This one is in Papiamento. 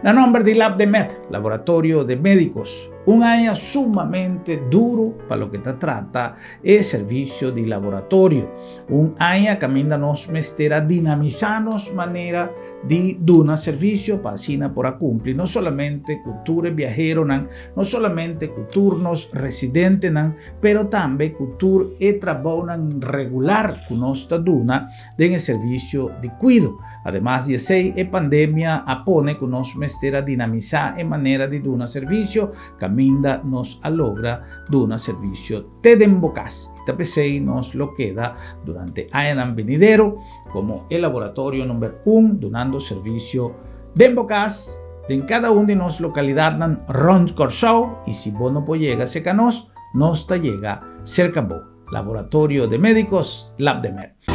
Na nòmber di LabdeMed, Laboratorio de Médicos, un aña sumamente duru pa loke ta trata e servisio di laboratorio. Un aña kaminda nos mester a dinamisá nos manera di duna servisio pa asina por a kumpli no solamente ku tur e biaheronan, no solamente ku tur nos residentenan, pero tambe ku tur e trabounan regular ku nos ta duna den e servisio di kuido. Ademas di esei, e pandemia a pone ku nos mester a dinamisá e manera di duna servisio kaminda nos a logra duna servisio te den bo kas. I ta p'esei nos lo keda durante añanan benidero komo e laboratorio number un dunando servisio den bo kas, den kada un di nos lokalidatnan rònt Kòrsou i si bo no por yega serka nos, nos ta yega serka bo. Laboratorio de Médicos, LabdeMed.